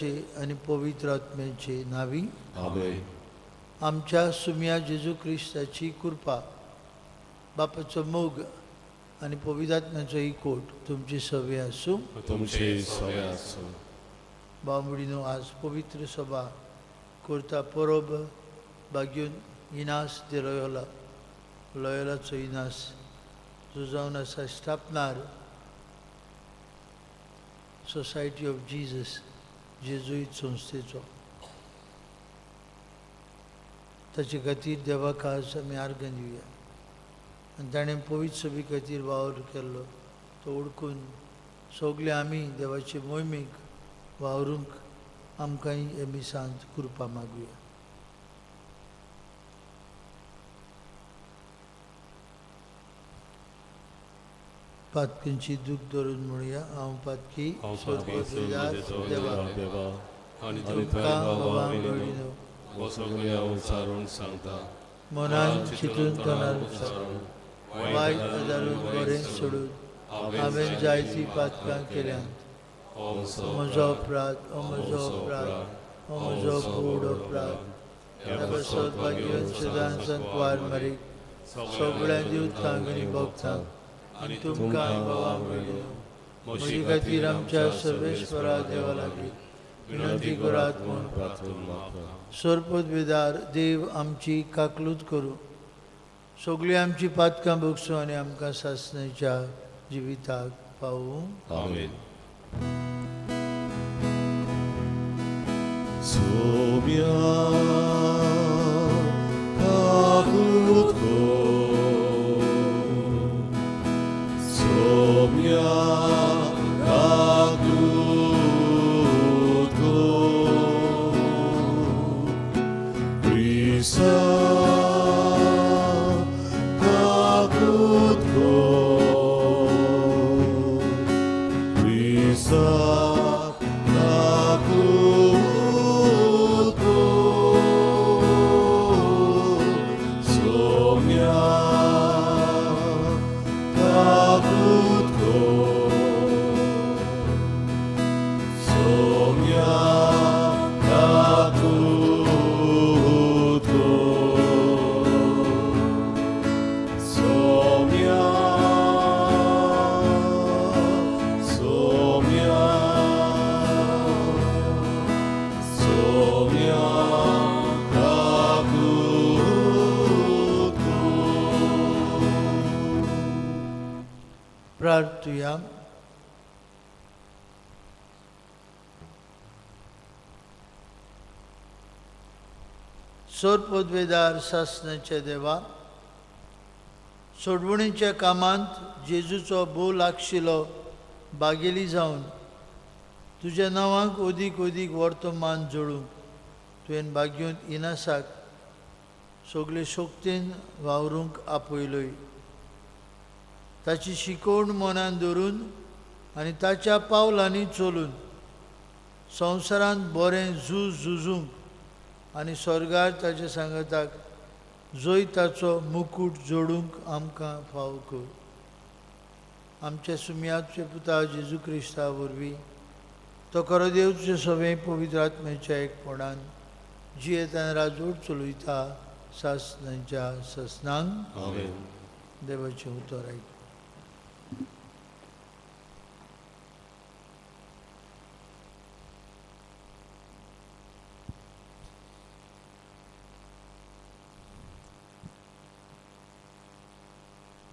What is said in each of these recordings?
आनी पवित्र आत्म्याचे नावी. आमेन. आमच्या सुम्या जेजू क्रिस्ताची कृपा, बापाचो मोग आनी पवित्र आत्म्याचो एकवट तुमची सवे आसूं. तुमचे सवे आसूं. भाव भयणीनो, आज पवित्र सभा करता परब बागेवन इनास दे लोयोला, लोयोलाचो इनास जो जावन आसा स्थापनार सोसायटी ऑफ जीजस जेजुईत संस्थेचो, ताचे खातीर देवाक आज आमी आर्गां दिवया आनी ताणें पवित्र सभे खातीर वावर केल्लो तो ओळखून सगळे आमी देवाचे मोहिमेक वावरूंक आमकांय हे मिसांत कृपा मागुया. पातकींची दूख धरून म्हणुया, हांव पातकी. हांव पातकी. स्वर्गदुतार देवा, देवा, आनी तुमकां तुमकां बाबा भयणीनो, भयणीनो, हो सगळें हांव उच्चारून सांगता, मनान चिंतून तोंडार उच्चारून, वायट आदारून बरें सोडून हांवें जायतीं पातकां केल्यांत. म्हजो अपराध, ओ म्हजो अपराध, ओ म्हजो व्हड अपराध. ह्या पासत भाग्यवंत सदां संतवार मरीक, सगळ्या देवतांक आनी भक्तांक आनी तुमकां भावा भयणीनो, म्हजे खातीर आमच्या सर्वेश्वरा देवा लागीं विनंती करात म्हूण. सरपदवेदार देव आमची काकलूत करूं, सगळीं आमची पातकां भोगसूं आनी आमकां सासणाच्या जिविताक पावूं. आमेन. सोम्या काकूत कर, सोम्या काकूत कर, क्रिस्ता काकूत कर, क्रिस्ता काकूत कर, सोम्या काकूत कर, सोम्या काकूत कर, सोम्या, सोम्या, सोम्या काकूत कर. प्रार्थुया. सोरपदवेदार सासणाच्या देवा, सोडवणीच्या कामांत जेजूचो भोव लागशिलो बागेली जावन तुज्या नांवाक अदीक अदीक वर्तमान जोडूंक तुवें भाग्योंत इनासाक सगळे शक्तीन वावरूंक आपयलोय. ताची शिकवण मनान धरून आनी ताच्या पावलांनी चलून संवसारांत बरें झूज झुजूंक आनी स्वर्गार ताच्या सांगाताक जैताचो मुकूट जोडूंक आमकां फावो कर. आमच्या सुम्याचे पुता जेजू क्रिस्ता वरवीं, तो खरो देव तुजे सगळें पवित्र आत्म्याच्या एकपणान जियेतान राजवट चलयता सासणाच्या सासणांक. आमेन. देवाचें उतर आयक.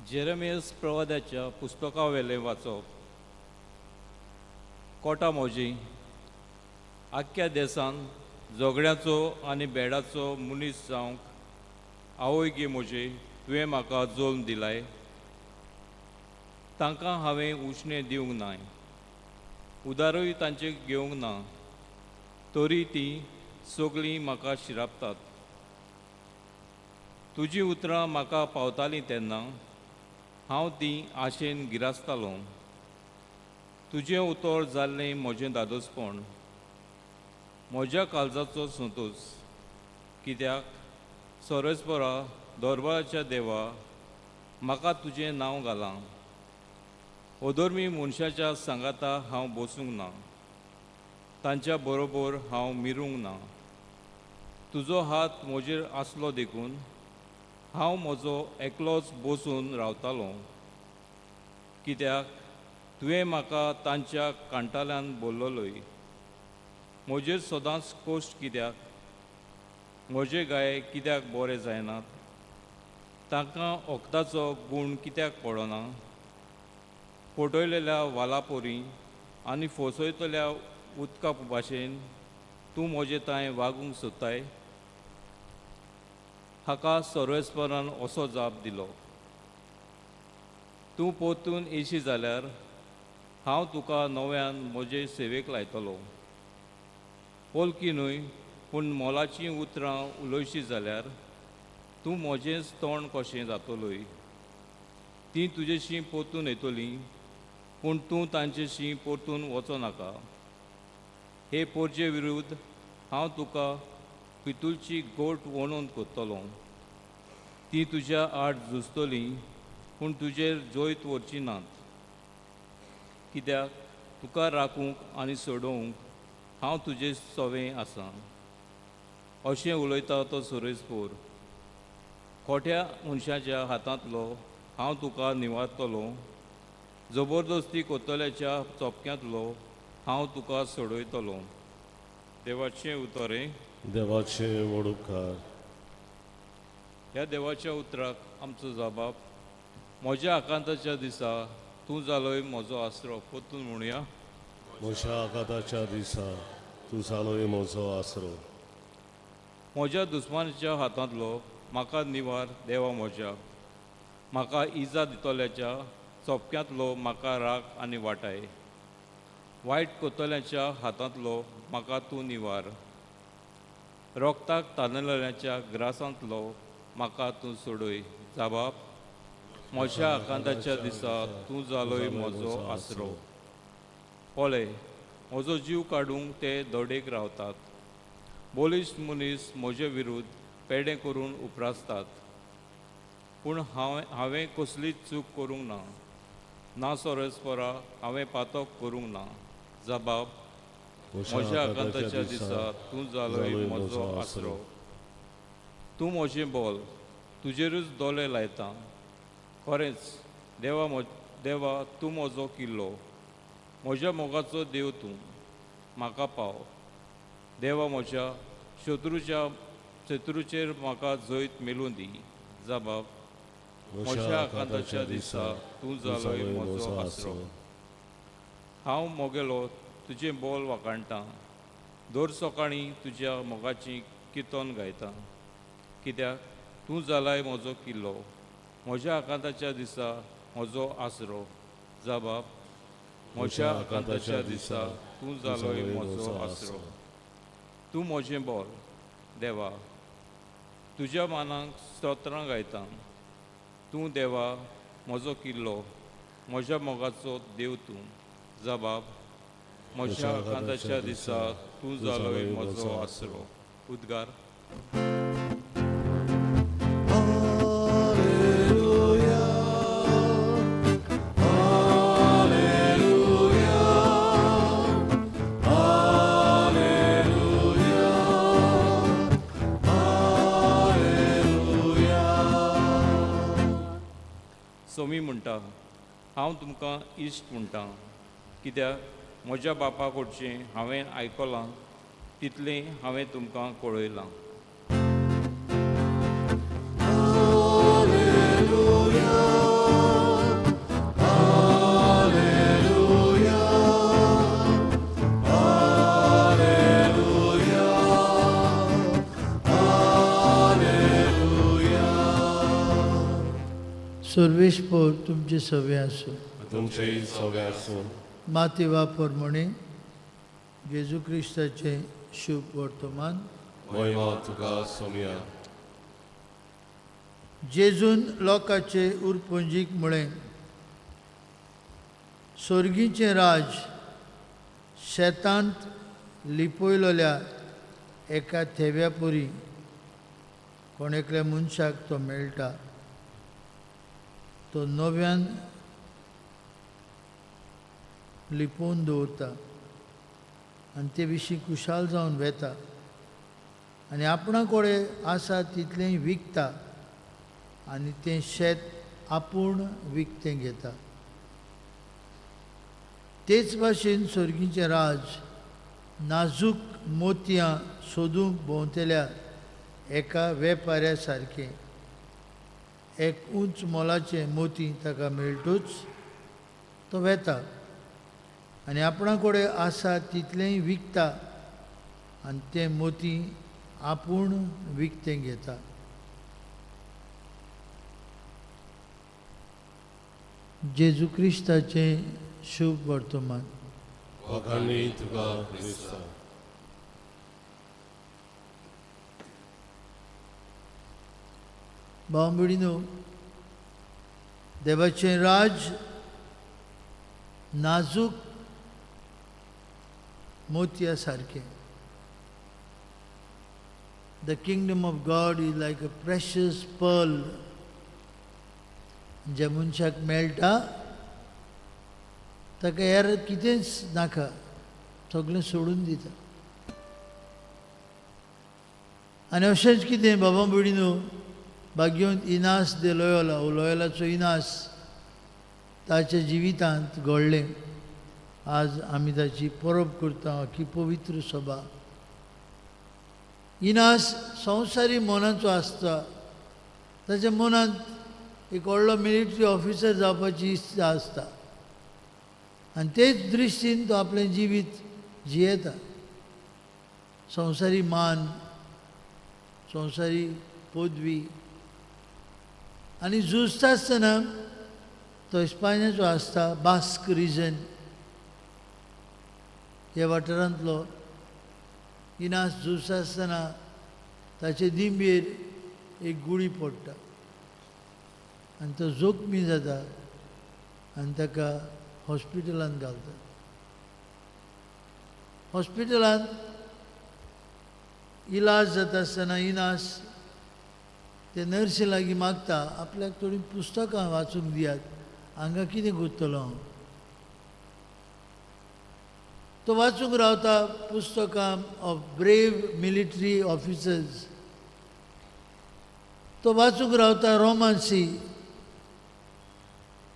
जेरमियस प्रवादाच्या पुस्तकावेलें वाचप. कोटा मोजी, आख्ख्या देसान झगड्याचो आनी बेडाचो मनीस जावंक आवय गे म्हजी तुवें म्हाका जल्म दिलाय. तांकां हांवें उश्णें दिवंक नाय, उदारूय तांचें घेवंक ना, तरी तीं सगळीं म्हाका शिरापतात. तुजीं उतरां म्हाका पावतालीं तेन्ना हांव तीं आशेन गिरासतालों. तुजें उतर जाल्लें म्हजें दादोसपण, म्हज्या काळजाचो संतोस, कित्याक सोरेस्परा दरबाराच्या देवा, म्हाका तुजें नांव घालां. अधर्मी मनशाच्या सांगाता हांव बसूंक ना. तांच्या बरोबर हांव मिरूंक ना. तुजो हात म्हजेर आसलो देखून हांव म्हजो एकलोच बसून रावतालो, कित्याक तुवें म्हाका तांच्या कांठाल्यान बोल्लोलोय. म्हजेर सदांच कोश्ट कित्याक? म्हजे गाये कित्याक बरे जायनात? तांकां वखदाचो गूण कित्याक पडना? फटयलेल्या वालापोरी आनी फसयतल्या उदका भाशेन तूं म्हजे तांय वागूंक सोदताय. हाका सर्वेस्परान असो जाप दिलो, तूं परतून येशी जाल्यार हांव तुका नव्यान म्हजे सेवेक लायतलो. पोलकी न्हय पूण मोलाचीं उतरां उलयशी जाल्यार तूं म्हजेंच तोंड कशें जातलोय. तीं तुजेशी परतून येतलीं, पूण तूं तांचेशी परतून वचो नाका. हे पोरजे विरुद्ध हांव तुका पितुलची गोट वणोवन करतलो. तीं तुज्या आड झुजतलीं, पूण तुजेर जैत व्हरचीं नात, कित्याक तुका राखूंक आनी सोडोवंक हांव तुजे सवें आसा. अशें उलयता तो सुरेशपूर. खोट्या मनशाच्या हातांतलो हांव तुका निवारतलो, जबरदस्ती कोतल्याच्या चोपक्यांतलो हांव तुका सोडयतलो. देवाचें उतर हें. देवाचे व्हड उपकार. ह्या देवाच्या उतराक आमचो जबाब. म्हज्या आकांताच्या दिसा तूं जालोय म्हजो आसरो. परतून म्हणुया. म्हज्या आघाताच्या दिसा तूं जालोय म्हजो आसरो. म्हज्या दुस्मानाच्या हातांतलो म्हाका निवार देवा म्हज्या. म्हाका इजा दितल्याच्या चोपक्यांतलो म्हाका राग आनी वाटाय. वायट कोतल्याच्या हातांतलो म्हाका तूं निवार. रोगताक तानलेल्याच्या ग्रासांतलो म्हाका तूं सोडय. जाबाब. म्हज्या आकांताच्या दिसा तूं जालोय म्हजो आसरो. पळय, म्हजो जीव काडूंक ते दडेक रावतात. बलिश्ट मनीस म्हजे विरुद्ध पेडे करून उप्रासतात, पूण हांवें कसलीच चूक करूंक ना. ना सोरसपरा हांवें पातक करूंक ना. जबाब. म्हज्या आकांताच्या दिसा तूं जालोय म्हजो आसरो. तूं म्हजें बोल, तुजेरूच दोळे लायता. खरेंच देवा, देवा तूं म्हजो किल्लो, म्हज्या मोगाचो देव तूं म्हाका पाव. देवा म्हज्या शत्रूचेर म्हाका जैत मेळूं दी. जबाब. म्हज्या आकांताच्या दिसा तूं जालोय म्हजो आसरो. हांव मोगेलो तुजें बोल वाखाणटां, दर सकाळीं तुज्या मोगाची किर्तन गायतां, कित्याक तूं जालाय म्हजो किल्लो, म्हज्या आकांताच्या दिसा म्हजो आसरो. जबाब. म्हज्या आकांताच्या दिसा तूं जालोय म्हजो आसरो. तूं म्हजें बोल देवा, तुज्या मानाक स्तोत्रां गायतां. तूं देवा म्हजो किल्लो, म्हज्या मोगाचो देव तूं. जबाब. म्हज्या आकांताच्या दिसा तूं जालोय म्हजो आसरो. उद्गार. सोमी म्हणटा, हांव तुमकां इश्ट म्हणटा, कित्याक म्हज्या बापा कडचें हांवें आयकलां तितलें हांवें तुमकां कळयलां. सर्वेस्पर तुमचे सवे आसूं. तुमचेय सवे आसूं. माती वापर म्हणे जेजू क्रिस्ताचें शुभ वर्तमान. महिमा तुका सोमया. जेजून लोकांचे उरपुंजीक म्हळें, सोर्गीचें राज शेतांत लिपयलोल्या एका थेव्या पुरी कोण एकल्या मनशाक तो मेळटा, तो नव्यान लिपोवन दवरता आनी ते विशीं खुशाल जावन वेता आनी आपणा कडेन आसा तितलें विकता आनी तें शेत आपूण विकतें घेता. तेच भाशेन सर्गीचें राज नाजूक मोतयां सोदूंक भोंवतल्या एका वेपाऱ्या सारकें. एक उंच मोलाचें मोती ताका मेळटूच तो वेता आनी आपणा कडेन आसा तितलेंय विकता आनी तें मोती आपूण विकतें घेता. जेजू क्रिस्ताचें शुभ वर्तमान. वाखाणी तुका क्रिस्ता. भाव भयणीनो, देवाचें राज नाजूक मोतया सारकें. The kingdom of God is like a precious pearl. ज्या मनशाक मेळटा ताका हेर कितेंच नाका, सगळें सोडून दिता. आनी अशेंच कितें बाबा भयणीनो, भाग्यवंत इनास दे लोयोला, हो लोयोलाचो इनास ताच्या जिवितांत घडलें. आज आमी ताची परब करता की पवित्र सभा. इनास संवसारी मनाचो आसता. ताच्या मनांत एक व्हडलो मिलिटरी ऑफिसर जावपाची इत्सा आसता आनी तेच दृश्टीन तो आपलें जिवीत जियेता. संवसारी मान, संवसारी पदवी आनी झुजता आसतना तो इस्पान्याचो आसता, बास्क रिजन ह्या वाठारांतलो. इनास झुजता आसतना ताचे दिंबेर एक गुळी पडटा आनी तो जोखमी जाता आनी ताका हॉस्पिटलांत घालता. हॉस्पिटलांत इलाज जाता आसतना इनास ते नर्सी लागीं मागता, आपल्याक थोडीं पुस्तकां वाचूंक दियात, हांगा कितें करतलो हांव. तो वाचूंक रावता पुस्तकां ऑफ ब्रेव मिलिटरी ऑफिसर्स. तो वाचूंक रावता रोमांसी,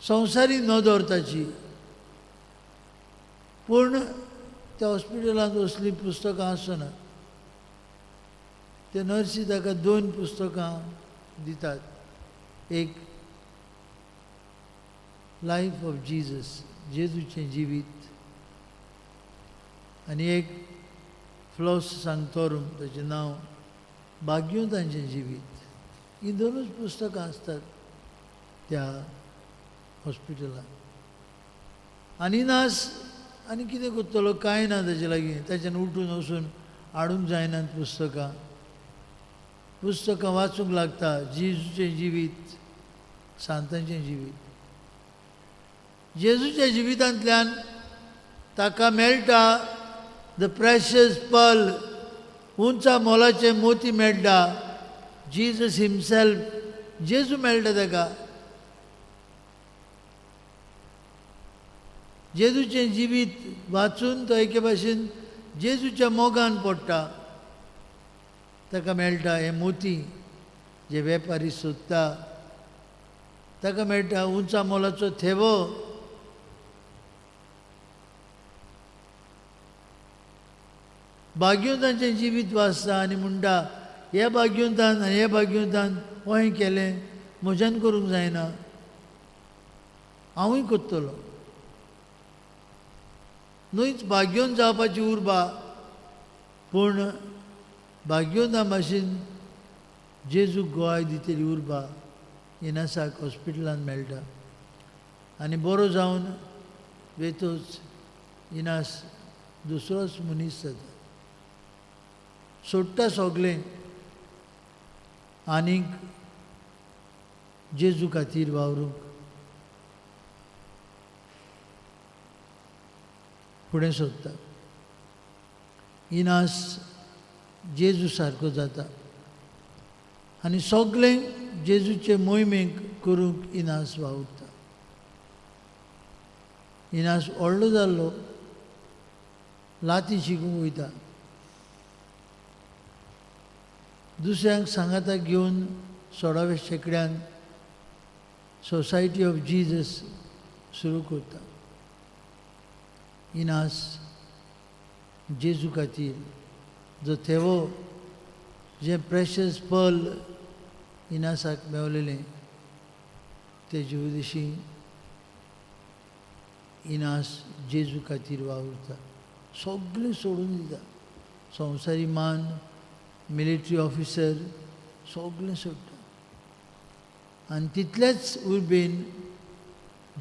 संवसारी नदर ताची. पूण त्या हॉस्पिटलांत असलीं पुस्तकां आसना. ते नर्सी ताका दोन पुस्तकां दितात, एक लायफ ऑफ जिजस, जेजूचें जिवीत, आनी एक फ्लॉस सांगतोरूम, ताचें नांव भाग्यवंतांचें जिवीत. हीं दोनूच पुस्तकां आसतात त्या हॉस्पिटलांत. आनी इनास आनी कितें करतलो, कांय ना ताचे लागीं, ताच्यान उठून वचून हाडूंक जायनात पुस्तकां. पुस्तकां वाचूंक लागता, जेजूचें जिवीत, सांतांचें जिवीत. जेजूच्या जिवितांतल्यान ताका मेळटा the precious Perl, उंचा मोलाचें मोती मेळटा, जिजस हिमसेल्फ, जेजू मेळटा ताका. जेजूचें जिवीत वाचून तो एके भाशेन जेजूच्या मोगान पडटा. ताका मेळटा हें मोती जे वेपारी सोदता, ताका मेळटा उंचा मोलाचो थेवो. भाग्यवंतांचें जिवीत वाचता आनी म्हणटा, ह्या भाग्यवंतान आनी ह्या भाग्यवंतान हें केलें, म्हज्यान करूंक जायना, हांवूय करतलो. न्हूच भाग्यवंत जावपाची उर्बा, पूण भाग्यवंता भाशेन जेजूक गोवाय दितली उर्बा इनासाक हॉस्पिटलांत मेळटा. आनी बरो जावन वेतोच इनास दुसरोच मनीस जाता, सोडटा सगळें आनीक जेजू खातीर वावरूंक फुडें सोदता. इनास जेजू सारको जाता आनी सगळें जेजूचे मोहिमेक करूंक इनास वावुरता. इनास व्हडलो जाल्लो, लाती शिकूंक वयता, दुसऱ्यांक सांगाताक घेवन 16व्या शेंकड्यान सोसायटी ऑफ जीजस सुरू करता. इनास जेजू खातीर जो थेवो जें प्रेशस पर्ल इनासाक मेवलेलें तेजे उदेशी इनास जेजू खातीर वावुरता, सगळें सोडून दिता, संवसारी मान, मिलिट्री ऑफिसर सगळें सोडटा आनी तितलेच उर्बेन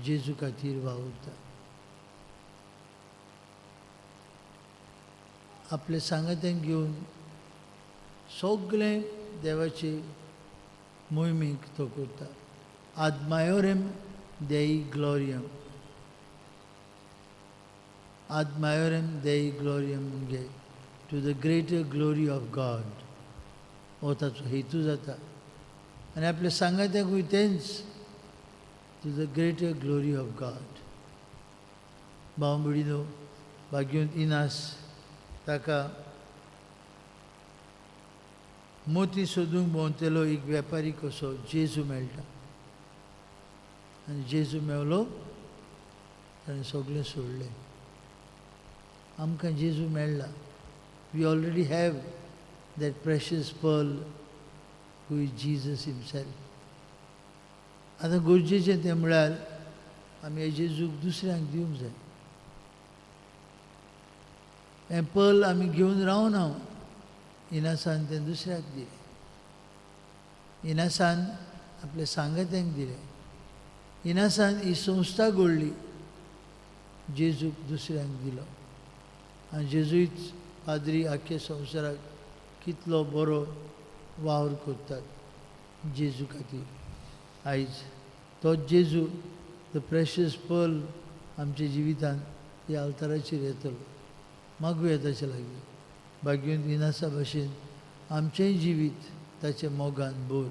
जेजू खातीर वावुरता. आपले सांगात्यांक घेवन सगळें देवाचे मोहिमेक तो करता. आद मायोरेम देई ग्लोरियम, आद मायोरेम देई ग्लोरियम म्हणजे to the greater glory of God हो ताचो हेतू जाता. आनी आपल्या सांगात्याकूय तेंच, to the greater glory of God. भाव भयणीनो, भाग्यवंत इनास ताका मोती सोदूंक भोंवतेलो एक वेपारी कसो जेजू मेळटा आनी जेजू मेवलो ताणें सगळें सोडलें. आमकां जेजू मेळ्ळा. We already have that precious pearl who is Jesus himself. आतां गरजेचें तें म्हळ्यार आमी हे जेजूक दुसऱ्यांक दिवंक जाय. हें पर्ल आमी घेवन रावना, इनासान तें दुसऱ्याक दिलें, इनासान आपल्या सांगात्यांक दिलें, इनासान ही संस्था घडली, जेजूक दुसऱ्यांक दिलो. आनी जेजुईत पाद्री आख्या संवसाराक कितलो बरो वावर करतात जेजू खातीर. आयज तो जेजू the precious Perl आमच्या जिवितांत ह्या अवताराचेर येतलो. मागुया ताचे लागीं, भाग्यवंत इनासा भाशेन आमचेंय जिवीत ताच्या मोगान भर.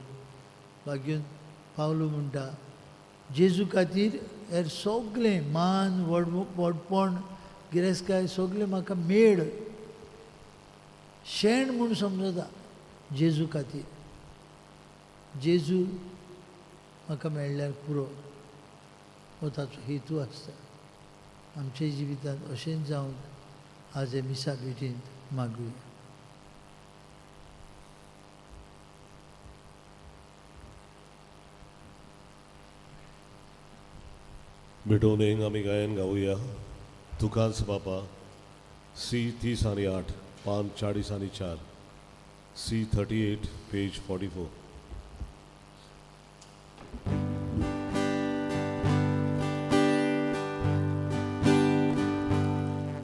भाग्यवंत पावलो म्हणटा, जेजू खातीर हेर सगळें मान, व्हडपण, गिरेस्तकाय सगळें म्हाका मेळ, शेण म्हूण समजता जेजू खातीर. जेजू म्हाका मेळ्ळ्यार पुरो, हो ताचो हेतू आसता. आमच्या जिवितांत अशेंच जावंक आज हे मिसा भेटींत मागुया. भेटोवणेक आमी गायन गावया तुकाच बापा, सी 30 आनी 8, पान 40 आनी 4, सी 38 पेज 44.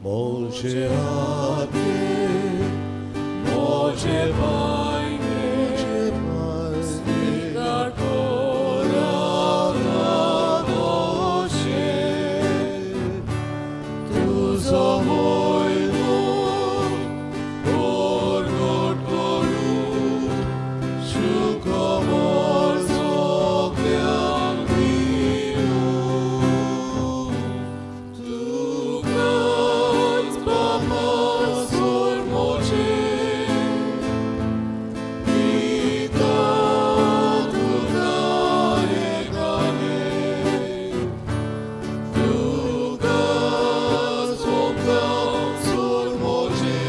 मोजे आत्मे, मोजे बायने, स्वीकार कोराता मोजे, तुजो मोयनो परगट करूं, सुखबर सगळ्यांक दिवं. तुकाच बापा सोड मोजे, पिता तुका एकाने, तुकाच ओंकार सोड मोजे,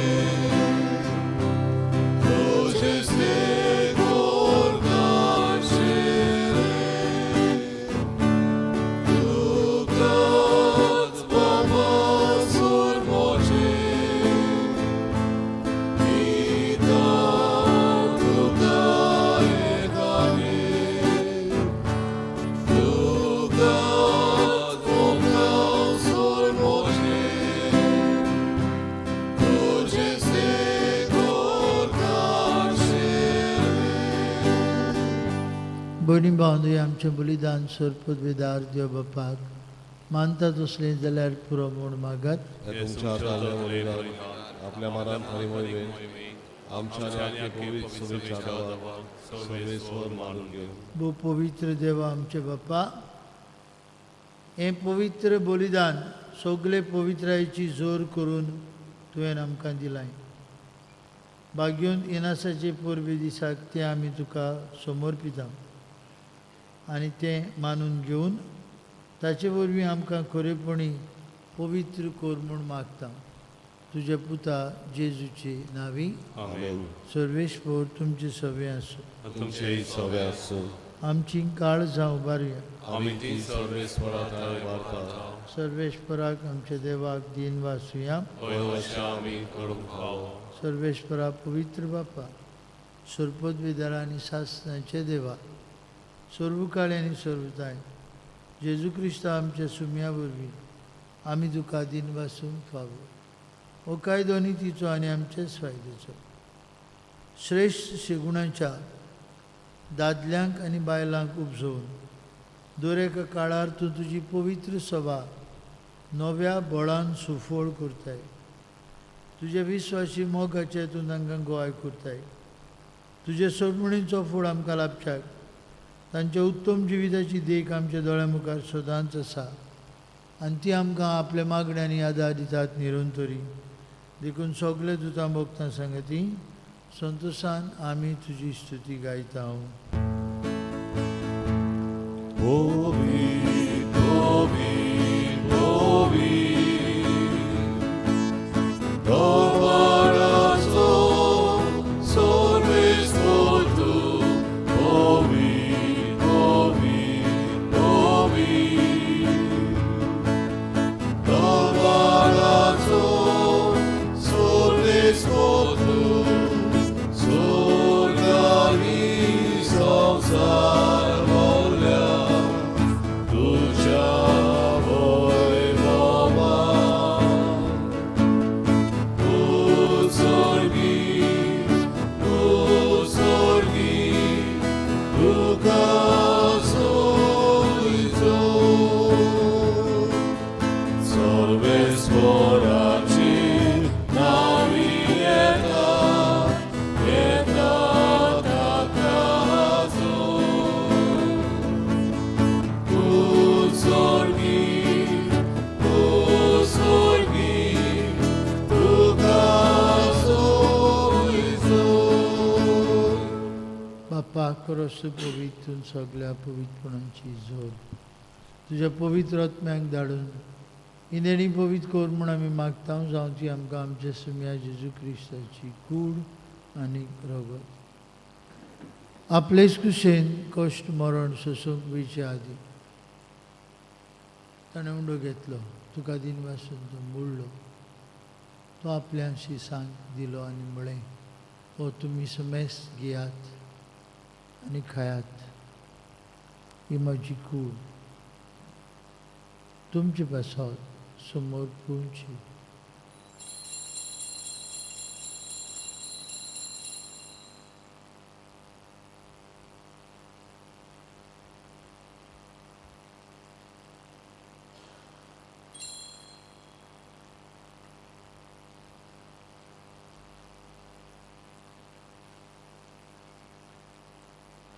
तुजें करताशिल्लें. तुकाच बाबा सोड मोजे, पिता तुका एकाने, तुकाच ओंकार सोड मोजे, तुजें करताशिल्लें. भयणी भावंदय, आमचें बलिदान सरपद वेदार देव बापाक मानता तसलें जाल्यार पुरो म्हूण मागात. हे तुमच्या हातांतलें बलिदान आपल्या मनान खरी मोहिमे आमच्या आनी आख्खे पवित्र सभेच्या देवाक सर्वेस्वर मानून घेवन. भोव पवित्र देवा आमचे बापा, हें पवित्र बलिदान सगळे पवित्रायेची जोर करून तुवें आमकां दिलाय. भाग्योन इनासाचे परबे दिसाक तें आमी तुका समर्पिता आनी तें मानून घेवन ताचे वरवीं आमकां खरेपणी पवित्र कर म्हूण मागता. तुज्या पुता जेजूचे नांवी. आमेन. सर्वेस्पर तुमचे सवे आसूं. तुमचेय सवे आसूं. आमची काळजां उबारुया. आमी ती सर्वेस्परा थांय मारता. सर्वेस्पराक आमच्या देवाक दीन वासुया. हय अशें आमी करूंक फावो. सर्वेस्परा पवित्र बापा, सरपदविदारा आनी सासणाचे देवा, सर्वकाळी आनी सर्वताय जेजू क्रिस्ता आमच्या सुम्या वरवीं आमी तुका दीन वासूंक फावो. हो कायदो नितीचो आनी आमच्याच फायद्याचो श्रेश्ठ शेगुणाच्या दादल्यांक आनी बायलांक उपजोवन दर एका काळार तूं तुजी पवित्र सभा नव्या बळान सुफळ करताय. तुज्या विस्वासी मोगाचे तूं तांकां गोवाय करताय. तुजे सोडमणीचो फूड आमकां लाभच्याक तांच्या उत्तम जिविताची देख आमच्या दोळ्या मुखार सदांच आसा आनी ती आमकां आपल्या मागण्यांनी आदार दितात निरंतरी. देखून सगळे दुतां भोगतां सांगती संतोशान आमी तुजी स्तुती गायता. बापा करोस पवित्र सगळ्या पवित्रपणाची जोड तुज्या पवित्र आत्म्याक धाडून इंदेणी पवित्र कर म्हूण आमी मागता. जावं ती आमकां आमच्या सुम्या जेजू क्रिस्ताची कूड आनी रगत. आपलेच कुशेन कश्ट मरण सोसूंक वयचे आदी ताणें उंडो घेतलो, तुका दिन वासून तो मोडलो, तो आपल्याशी सांग दिलो आनी म्हळें, हो तुमी समेस घेयात आनी खायात, ही म्हजी कूड तुमचे पासत समोर पुंची.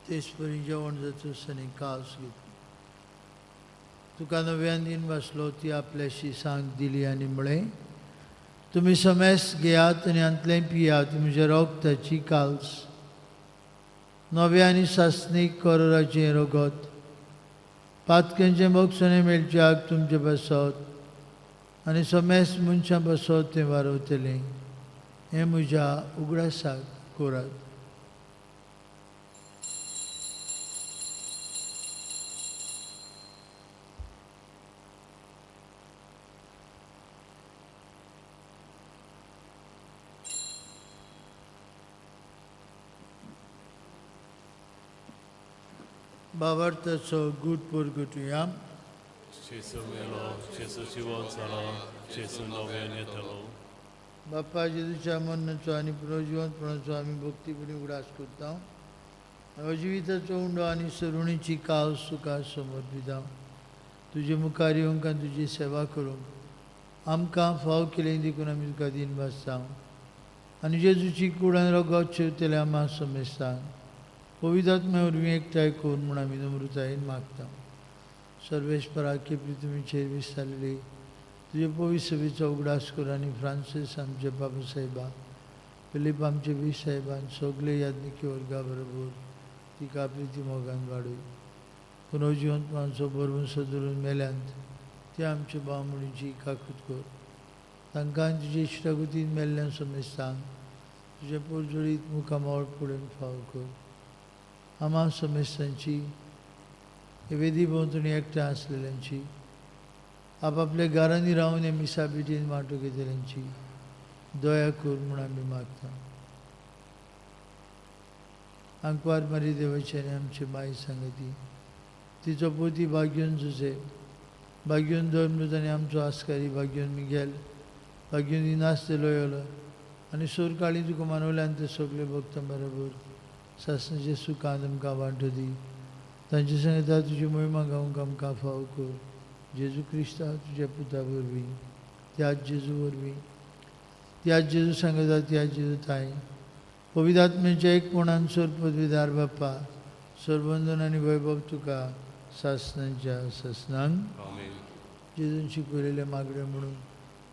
तेच परी जेवण जातूच आनी कास घेतली, तुका नव्यान दिन वाचलो, ती आपल्याशी सांग दिली आनी म्हळें, तुमी समेस घेयात आनी हांतलें पियात, म्हज्या रगताची काल्स, नव्या आनी सासणीक करोराचें रगत, पातक्यांचें बक्षणें मेळच्याक तुमचे पासत आनी समेस मनशां पासत तें वारवतलें. हें म्हज्या उगडासाक करात. भावार्थाचो गूट परगटुया. जेजू मेलो, जेजू जिवन जाला, जेजू नव्यान येतलो. बाप्पा जेजूच्या मरणाचो आनी पुनर्जिवंतपणाचो आमी भक्तीपणी उगडास करता. जिविताचो उंडो आनी सरुणीची कावस तुका समर्पिता. तुजे मुखार येवंक आनी तुजी सेवा करूंक आमकां फाव केलें देखून आमी तुका दीन भासता. आनी जेजूची कूड आनी रगत शेवतल्या आमा समेस्तांक पवित्र आत्म्या वरवीं एकठांय कर म्हूण आमी नम्रतायेन मागता. सर्वेस्पराके पृथ्वीचेर विस्तारलेली तुजे पवित्र सभेचो उगडास कर आनी फ्रांसीस आमचे बाबा साहेबा, फिलीप आमचे बी साहेबान सगळे याज्ञिकी वर्गा बरोबर तिका प्रिती मोगान वाडय. पुनर्जिवंत मानसो बरोवन सदरून मेल्यांत ते आमचे भाव म्हणूची काकूत कर. तांकां तुजे इश्टागतीन मेल्ल्यान समेस्तांक तुजे पोरजोळीत मुखामळ पळोवन फाव कर. आमा समेस्तांची हे वेदी भोंवतणी एकठांय आसलेल्यांची, आपापल्या घरांनी रावन हे मिसा भेटीन वांटो घेतल्यांची दया कर म्हूण आमी मागता. आंकवार मारी देवाची आनी आमची माई सांगती तिचो पोती भाग्योन जुजे, भाग्योन धर्मदूत आनी आमचो आस्कारी भाग्योन मिगेल, भाग्योन इनास दे लोयोलो आनी सोरकाळी तुका मानवल्यान ते सगळे भक्तां बरोबर सासणाचे सुखान आमकां वांटो दी. तांचे सांगता तुजी मोहिमा गावंक आमकां फाव कर. जेजू क्रिस्ता तुज्या पुता वरवीं, त्याच जेजू वरवीं, त्याच जेजू सांगता त्याच जेजू ताई पवित्र आत्म्याच्या एकपणान सोर पदवीदार बाप्पा सरबंधन आनी वैभव तुका सासणाच्या सासणांक. आमेन. जेजून शिकवलेले मागणे म्हणून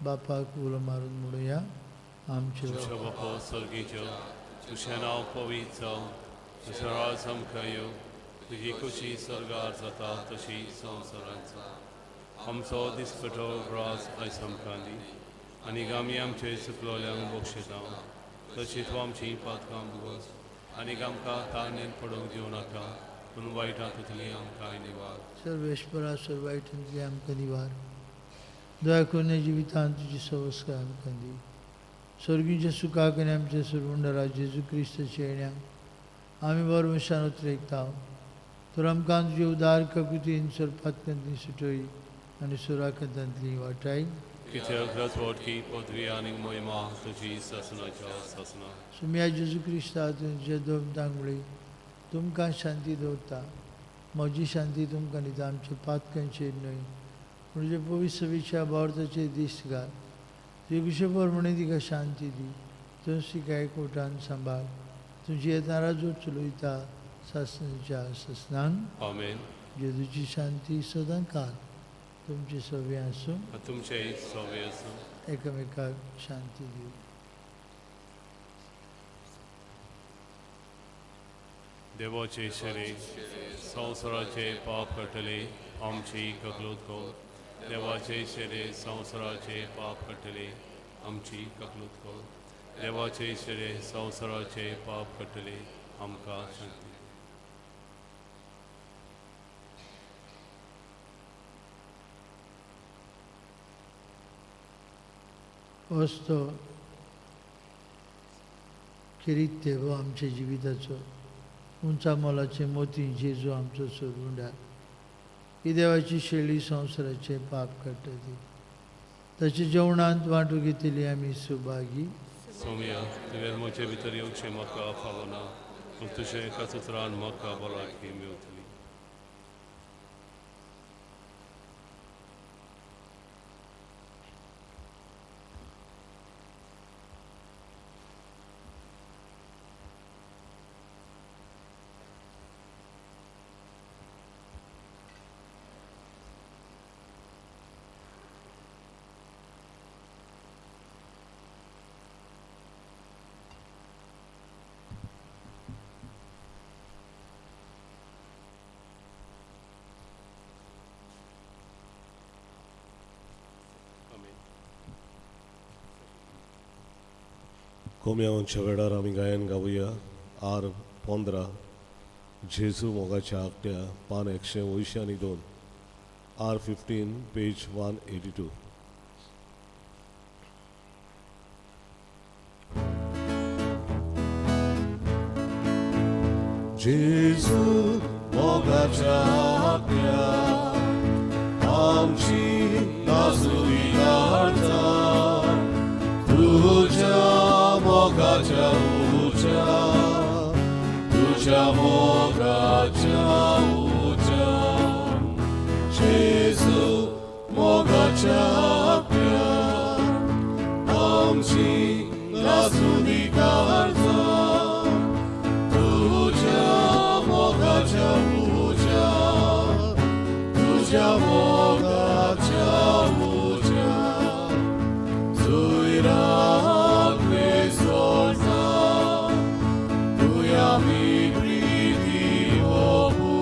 बापाक उलो मारून म्हणुया. आमचे तुझ्या बापा स्वर्गीच्या, तुझें नांव पवित्र जावं, तुजें राज आमकां येवं, तुजी खुशी स्वर्गार जाता तशी संवसारांत जावं. आमचो दिसपटो ग्रास आयज आमकां दी आनी आमी आमचे चुकलोल्यांक बक्षिता तशी तूं आमची पातकां भोगस आनी आमकां तारणेन पडूंक दिवं नाका, पूण वायटांतली आमकां निवार. सर्वेश्वरा सर्व वायटांतली आमकां निवार. दया करून जिवितांत तुजी संस्कार आमकां दी. स्वर्गीच्या सुखाक आनी आमच्या सरवंडरा जेजू क्रिस्ताच्या येण्याक आमी बरवशान उतरेकता. तर आमकां तुजे उदार ककुतीन सरपातकांतली सुटय आनी सुराकतांतली वाटाय. कित्याक राजवटकी पदवी आनी मोहिमा तुजी सासणाच्या सासणा. सुम्या जेजू क्रिस्ता तुमच्या दोन तांगुळी तुमकां शांती दवरता. म्हजी शांती तुमकां दिता, आमच्या पातकांचेर न्हय पूण तुजे पवित्र सभेच्या भावार्थाचेर दिश्ट घाल. तुजे कुशे प्रमाणे तिका शांती दी. तूंच तिका एकवटान सांबाळ. तुजी येतना राजवट चलयता सासणाच्या सासणांक. आमेन. जेजूची शांती सदां काल तुमची सगळीं आसूं. तुमचेय सवे आसूं. एकामेकाक शांती दिवं. देवाचे शरीर संवसाराचे पाप काडटले आमची ककलूत कर. देवाचे शरीर संवसाराचे पाप काडटले आमची ककलूत कर. देवाचे शरीर संवसाराचे पाप काडटले आमकां शांती. होच तो खेरीत देव आमच्या जिविताचो उंचा मोलाचे मोती जेजू आमचो सोडून ही देवाची शेळी संवसाराचे पाप काडटा ती. ताच्या जेवणांत वांटो घेतली आमी सुभागी. सोम्या, तुवें म्हजे भितर येवचें म्हाका फावना, पूण तुजें एकाच उतरान म्हाका भलायकी मेवतली. कोम्यावांच्या वेळार आमी गायन गावया. आर 15 जेजू मोगाच्या आगट्या, पान 182, आर 15 पेज 182. जेजू मोगाच्या आगट्या आमची नासुरी धाडता, तुझ्या मोगाच्या उच्या, तुझ्या मोगाच्या उच्या, जेजू मोगाच्या आगट्या आमची नासुरी धाडता, तुझ्या मोगाच्या उच्या, तुझ्या मोगाच्या उच्या. आमी प्रिती ओपू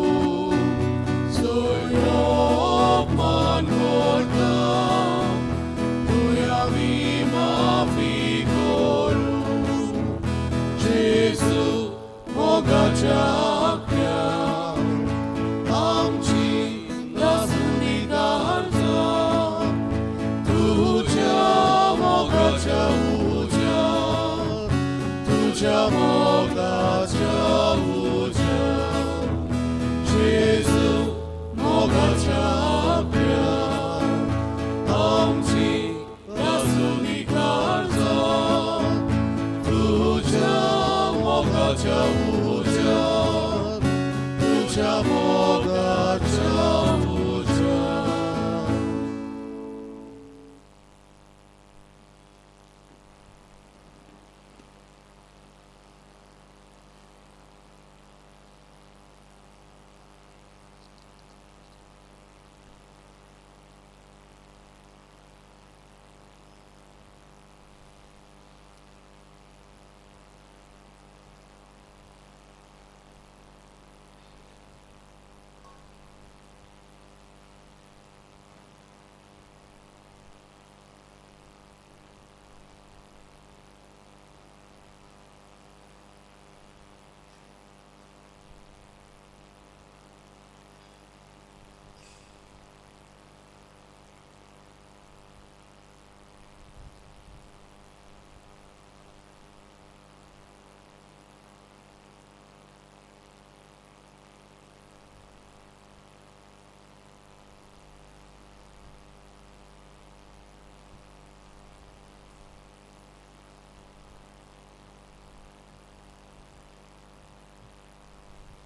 सोयरो अपमान करता तुय आमी माफी करूं जेजू मोगाच्या आंकड्या आमची नासुनी काळजां तुझ्या मोगाच्या उज्या तुझ्या मोगाच्या उज्या जेजू मोगाच्या आंकड्या आमची नासुनी काळजां तुझ्या मोगाच्या उज्या तुझ्या मोगाच्या उज्या.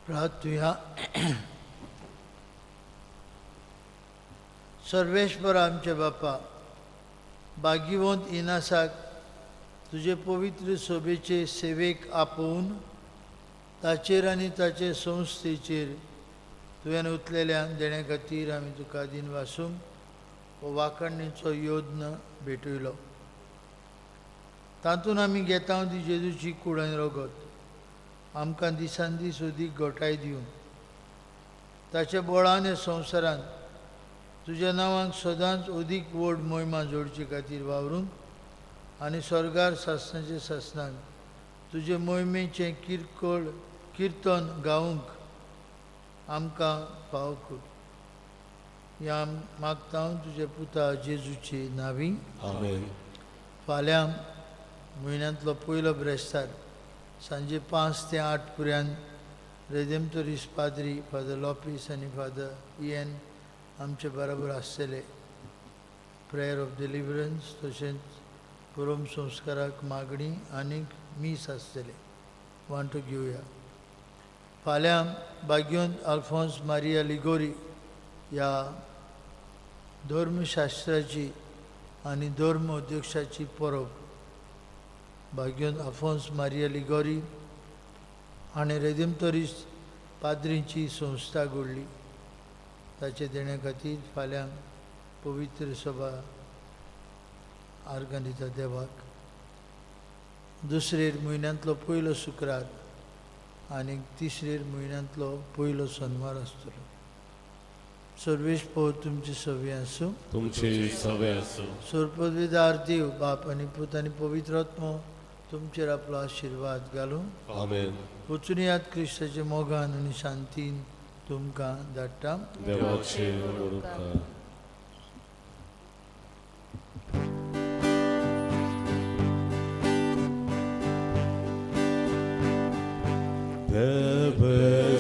प्रार्थुया. सर्वेश्वर आमचे बापा, भाग्यवंत इनासाक तुजे पवित्र सभेचे सेवेक आपोवन ताचेर आनी ताचे संस्थेचेर तुवें उतलेल्या देण्या खातीर आमी तुका दिनवासूंक हो वाखाणीचो योद्न भेटयलो. तातूंत आमी घेता ती जेजूची कूड आनी रगत आमकां दिसान दीस अदीक घटाय दिवन ताच्या बळान ह्या संवसारांत तुज्या नांवाक सदांच अदीक व्हड मोहिमा जोडचे खातीर वावरूंक आनी स्वर्गार सासणाचे सासणाक तुजे मोहिमेचें किरकोळ किर्तन गावंक आमकां फाव कर. ह्या मागता हांव तुज्या पुता जेजूचे नांवी. आमेन. फाल्यां म्हयन्यांतलो पयलो ब्रेस्तार सांजे 5 ते 8 पर्यंत रेदेमतोरीस पाद्री फादर लॉपीस आनी फादर इएन आमचे बरोबर आसतले. प्रेयर ऑफ डिलिवरन्स तशेंच पुरोम संस्काराक मागणी आनीक मीस आसतलें. वांटो घेवया. फाल्यां भाग्योंत अल्फोन्स मारिया लिगोरी ह्या धर्मशास्त्राची आनी धर्म अध्यक्षाची परब. भाग्योंत अल्फोन्स मारिया लिगोरी हाणें रेदेमतोरीस पाद्रींची संस्था घडली. ताचे देण्या खातीर फाल्यां पवित्र सभा आर्गां दिता देवाक. दुसरेर म्हयन्यांतलो पयलो शुक्रार आनी तिसरेर म्हयन्यांतलो पयलो सोनवार आसतलो. सर्वेश पो तुमचे सवे आसूं. तुमचे सवे आसूं. सोरपदवीदार देव बाप आनी पूत आनी पवित्र आत्मो तुमचेर आपलो आशिर्वाद घालूं. आमेन. वचून यात क्रिस्ताच्या मोगान आनी शांतीन तुमकां धाडटा. देवाचे व्हड उपकार. Bebe